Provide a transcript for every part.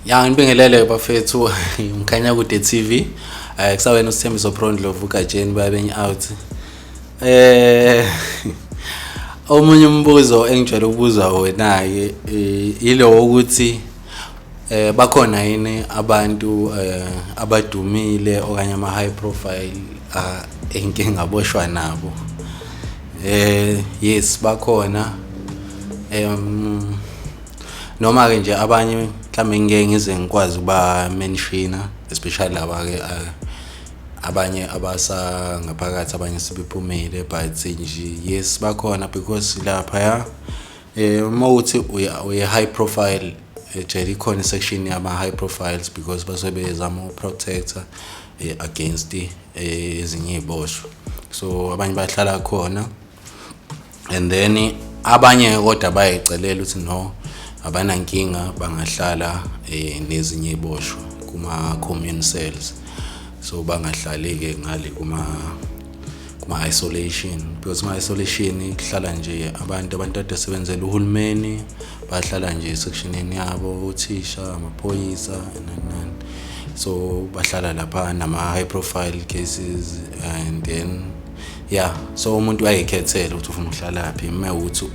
Ya, ngibingelele bafethu, uMkhanyakude TV. Kusawena uSithembiso Pro Ndlovu uGatsheni babenye out. Omunye umbuzo engijwayele ukubuzwa wona ke ilo ukuthi bakhona yini abantu abadumile okanye ama high profile engike ngaboshwa nabo. Yes, bakhona. Noma ke nje abanye mhlawumbe ngeke ngize ngikwazi ukuba mentiona, especially laba ke abanye abasa ngaphakathi, abanye sebephumile, but nje yes, bakhona, because lapha uma uthi uya high profile ejele, ikhona section yama high profiles, because basuke bezama ukuprotecta against ezinye iziboshwa. So abanye bahlala khona and then abanye kodwa bayicelela ukuthi no, abanankinga, bangahlala nezinye iboshwa kuma commune cells, so bangahlali ke ngale kuma isolation, because kuma isolation kuhlala nje abantu ade sebenzela uhulumeni, bahlala nje sectionini yabo, othisha, amaphoyisa, nani nani. So bahlala lapha nama high profile cases and then yeah, so umuntu uyayikhethela ukuthi ufuna ukuhlala phi. Uma ukuthi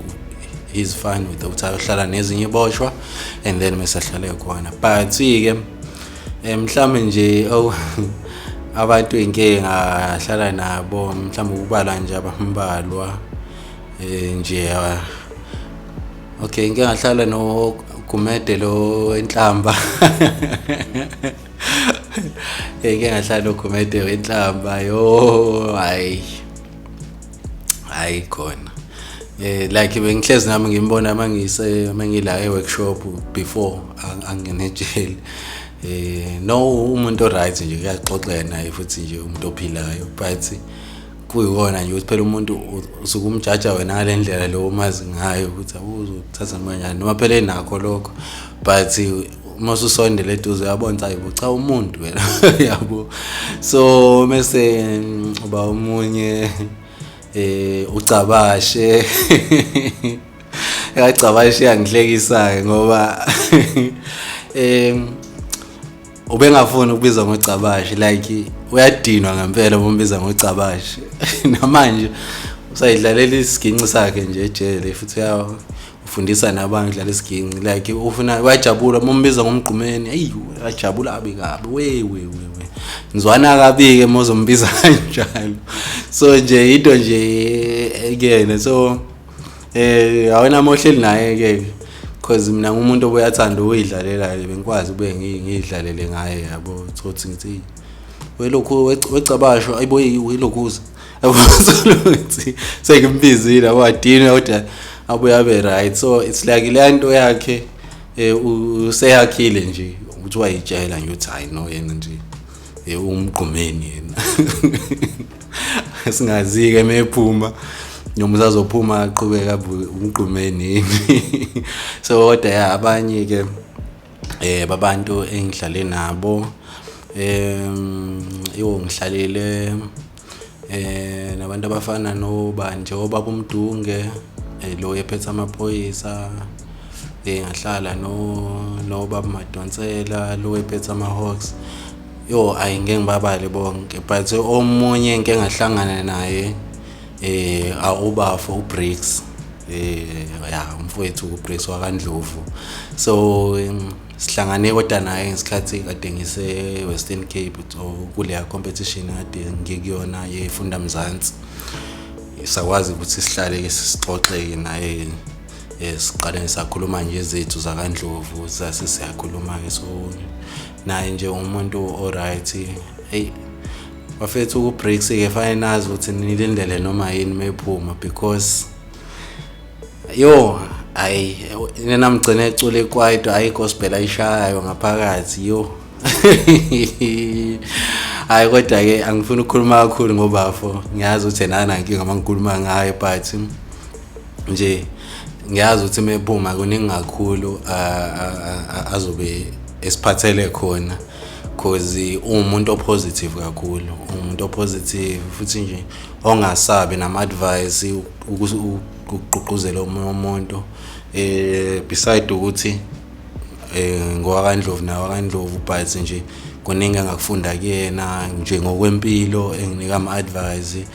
he's fine with ukuthi ayohlala nezinye iboshwa and then mase ahlale khona. But ke mhlambe nje, oh, abantu engike ngahlala nabo, mhlawumbe ukubala nje abambalwa nje, okay, ngike ngahlala no Gumede lo enhlamba, ngike ngahlala no Gumede wenhlamba. Yo, hayi hayi, khona like bengihlezi nami ngimbona mangise mangila e workshop before angene ejele. No, umuntu right nje, kuyaxoxeka naye futhi nje umuntu ophilayo, but kuyikona nje ukuthi phela umuntu usuke umjaja wena ngale ndlela lo umazi ngayo ukuthi awuzothatha noma kanjani, noma phela enakho lokho, but uma ususondela eduze uyabona ukuthi hayibo, cha, umuntu wena, yabo. So mese uba omunye uCabashe, yacabashe yangihlekisa ngoba ubengafuni ukubizwa ngoCabashe, like uyadinwa ngempela uma umbiza ngoCabashe. Namanje usayidlalela isiginci sakhe nje ejele, futhi ufundisa nabantu udlala isiginci, like ufuna, uyajabula uma umbiza ngomgqumeni. Eyi, uyajabula kabi kabi, we we we we, ngizwana kabi ke uma uzombiza kanjalo. So nje into nje kuyena, so awena mohleli naye ke, because mina ngumuntu obuyathanda ukuyidlalela, bengikwazi ube ngiyidlalele ngaye, yabo, thothi ngithi welokhu wecabasho, ayibo, welokhuza, yabo, ukuthi sengimbizile, wadinwa, kodwa abuye abe right. So it's like le nto yakhe useyakhile nje ukuthi wayitshela nje ukuthi hayi no, yena nje umgqumeni yena. Singazi-ke mephuma noma usazophuma aqhubeka umgqumeni yini. So kodwa ya, abanye-ke babantu engihlale nabo, yo, ngihlalele nabantu abafana nobani nje, obaba uMdunge lo ephethe amaphoyisa, ngahlala no nobaba Madonsela lo ephethe ama-Hawks. Yo, ayi, ngeke ngibabale bonke, but omunye engike ngahlangana naye awubafo uBriggs, ya, umfowethu uBriggs wakaNdlovu. So sihlangane kodwa naye ngesikhathi kade ngise Western Cape, kuleya competition kade ngikuyona yeFunda Mzansi. Sakwazi ukuthi sihlale ke sixoxe naye, siqale sakhuluma nje ezethu zakaNdlovu, sase siyakhuluma ke. So naye nje umuntu oright. Hey bafethu, ku-Bricks ke fanele nazi ukuthi nilindele noma yini mephuma, because yo, ayi, nina mgcine ecula ikwaito, ayi, gospel ayishayo ngaphakathi. Yo, hayi, kodwa ke angifuni ukukhuluma kakhulu ngobafo, ngiyazi ukuthi yena anankinga uma ngikhuluma ngaye, but nje ngiyazi ukuthi mephuma kuningi kakhulu azobe esiphathele khona, cause uwumuntu opositive kakhulu, umuntu opositive futhi nje ongasabi nama-advice ukugqugquzela omunye umuntu, beside ukuthi NgowakaNdlovu nawe kaNdlovu, but nje kuningi engakufunda kuyena nje ngokwempilo, enginika ama-advice,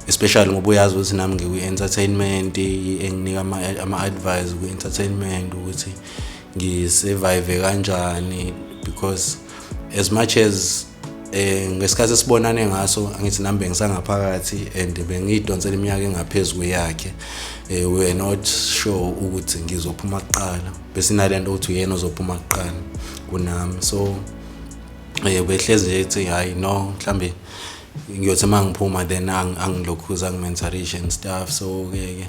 especially ngoba uyazi ukuthi nami ngikwi-entertainment, enginika ama-advice kwi-entertainment ukuthi ngi-survive kanjani, because as much as ngesikhathi esibonane ngaso, angithi nami bengisangaphakathi and bengiyidonsela iminyaka engaphezulu kweyakhe. We were not sure ukuthi ngizophuma kuqala, besinalento ukuthi uyena ozophuma kuqala kunami. So behlezi nje ethi, "Hayi no, mhlambe ngiyothi uma ngiphuma then angilokhuza, angi-mentorishe and stuff." So ke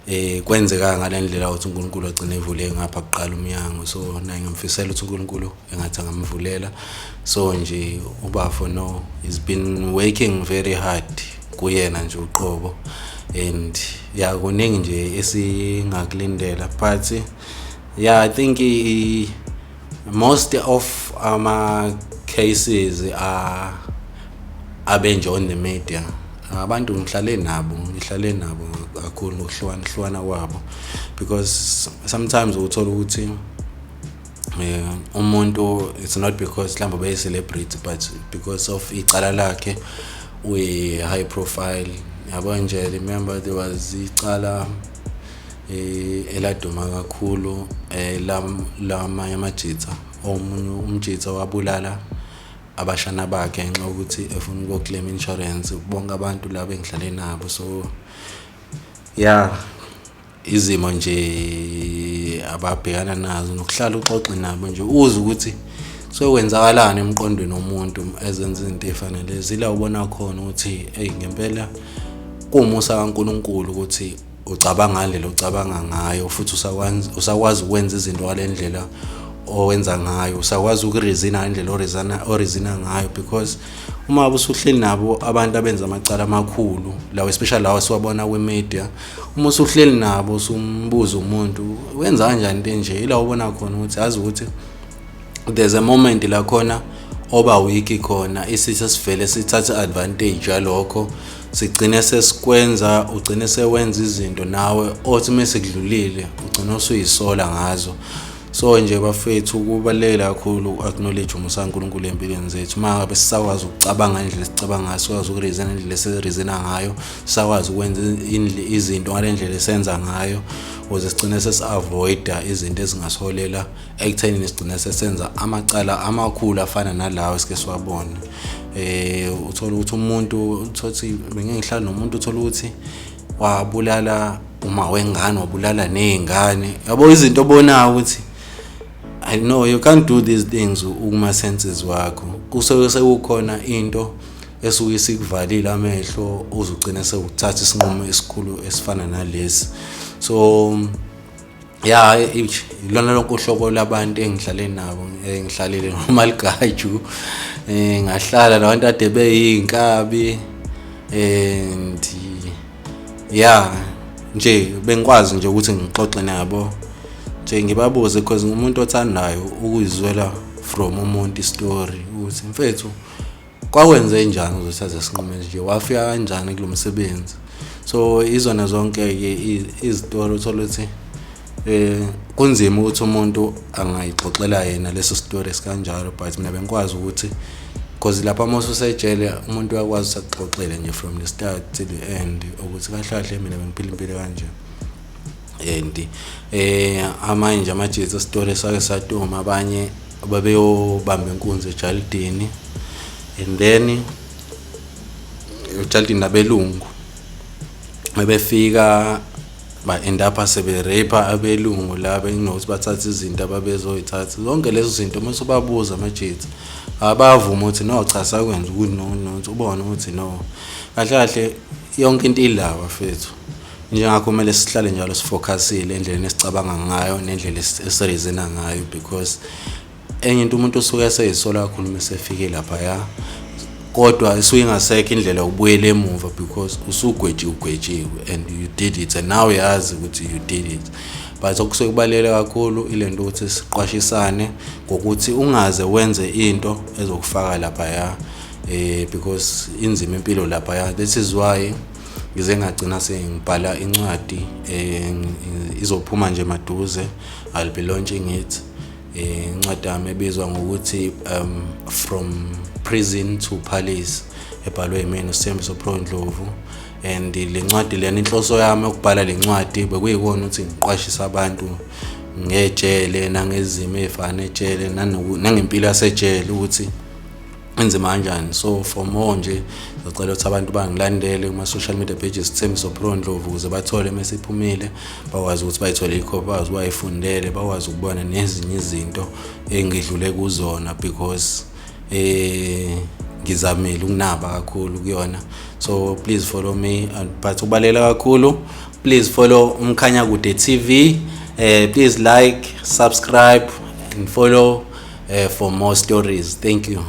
ke kwenzeka ngale ndlela ukuthi uNkulunkulu agcine evule ngapha kuqala umnyango. So naye ngimfisela ukuthi uNkulunkulu engathi angamvulela. So nje ubafo, no, he's been working very hard kuyena nje uqobo, and yeah, kuningi nje esingakulindela. But yeah, I think most of ama cases are abe nje on the media, abantu ngihlale nabo kakhulu ngokuhlukana hlukana kwabo, because sometimes uthola ukuthi umuntu, it's not because mhlawumbe ubeyi celebrity, but because of icala lakhe uyi high profile, yabo nje. Remember there was icala eladuma kakhulu lamanye amajitha, omunye umjitha wabulala abashana bakhe ngenxa yokuthi efuna ukuyo-claim insurance, bonke abantu laba engihlale nabo. So yeah, izimo nje ababhekana nazo, nokuhlala uxoxe nabo nje, uzwe ukuthi sokwenzakalani emqondweni womuntu ezenza izinto ey'fana lezi, ila ubona khona ukuthi eyi, ngempela kuwumusa kaNkulunkulu ukuthi ucabanga ngale ocabanga ngayo, futhi usakwazi ukwenza izinto ngale ndlela owenza ngayo, usakwazi uku-reasona ngendlela o-reasona ngayo, because uma ngabe usuhleli nabo abantu abenza amacala amakhulu lawo, especially lawa esiwabona kwi-media, uma usuhleli nabo usumbuza umuntu wenza kanjani into enje, ila ubona khona ukuthi yazi ukuthi there's a moment la khona oba weak khona, isitha sivele sithathe advantage yalokho, sigcine sesikwenza, ugcine sewenza izinto nawe othi mase kudlulile ugcine usuyisola ngazo. So nje bafethu, kubalulekile kakhulu uku-acknowledge umusa kaNkulunkulu empilweni zethu. Uma ngabe sisakwazi ukucabanga ngendlela esicabanga ngayo, sikwazi uku-reasona ngendlela esi-reasona ngayo, sisakwazi ukwenza izinto ngale ndlela esenza ngayo, ukuze sigcine sesi-avoid-a izinto ezingasiholela ekuthenini sigcine sesenza amacala amakhulu afana nalawo esike siwabona. Uthola ukuthi umuntu, uthothi bengike ngihlala nomuntu, uthola ukuthi wabulala uma wengane, wabulala ney'ngane, yabo, izinto obonayo ukuthi I know you can't do these things kuma senses wakho. Kusuke sekukhona into esuke isikuvalile amehlo, uze ugcine sewuthatha isinqumo esikhulu esifana nalesi. So yeah, ilona lonke uhlobo labantu engihlale nabo, engihlalele nomaligaju, ngahlala nabantu ade beyinkabi, and yeah nje bengikwazi nje ukuthi ngixoxe nabo nje, ngibabuze, because ngumuntu othandayo ukuyizwela from umuntu i-story ukuthi, "Mfethu, kwakwenze njani uzothatha isinqumo nje? Wafika kanjani kulo msebenzi?" So izona zonke-ke izitori uthola ukuthi kunzima ukuthi umuntu angayixoxela yena leso story esikanjalo, but mina bengikwazi ukuthi, because lapha uma ususejele umuntu uyakwazi ukuthi akuxoxele nje from the start to the end ukuthi kahle kahle mina bengiphila impilo kanje. And amanye nje amajitha, story sake saduma, abanye babeyobamba inkunzi ejalidini, and then ejalidini nabelungu mebefika ba-end up sebe-rape abelungu laba, inokuthi bathathe izinto ababezoyithatha, zonke lezo zinto. Uma usubabuza amajitha, abavuma ukuthi no, cha, sakwenza ukuthi no no, ubone ukuthi no, kahle kahle yonke into ila, bafethu. Njengakho kumele sihlale njalo si-focusile endleleni esicabanga ngayo nendlela esi-reasona ngayo, because enye into umuntu usuke eseyisola kakhulu uma esefike laphaya, kodwa isuke ingasekho indlela yokubuyela emuva, because usugwetshiwe, ugwetshiwe and you did it, and now uyazi ukuthi you did it. But okusuke kubaluleke kakhulu ile nto ukuthi siqwashisane ngokuthi ungaze wenze into ezokufaka laphaya, because inzima impilo laphaya. This is why ngize ngagcina sengibhala incwadi, izophuma nje maduze. I'll be launching it. Incwadi yami ebizwa ngokuthi From Prison to Palace, ebhalwe yimina uSithembiso Pro Ndlovu. And le ncwadi lena, inhloso yami yokubhala le ncwadi bekuyikona ukuthi ngiqwashise abantu ngejele nangezimo ey'fana nejele, nangempilo yasejele ukuthi inzima kanjani. So for more nje, ngicela ukuthi abantu bangilandele kuma-social media pages, Sithembiso Pro Ndlovu, ukuze bathole uma isiphumile, bakwazi ukuthi bayithole ikhophi, bakwazi bayifundele, bakwazi ukubona nezinye izinto engidlule kuzona, because ngizamile ukunaba kakhulu kuyona. So please follow me, but kubaluleke kakhulu, please follow Umkhanyakude TV. Please like, subscribe and follow for more stories. Thank you.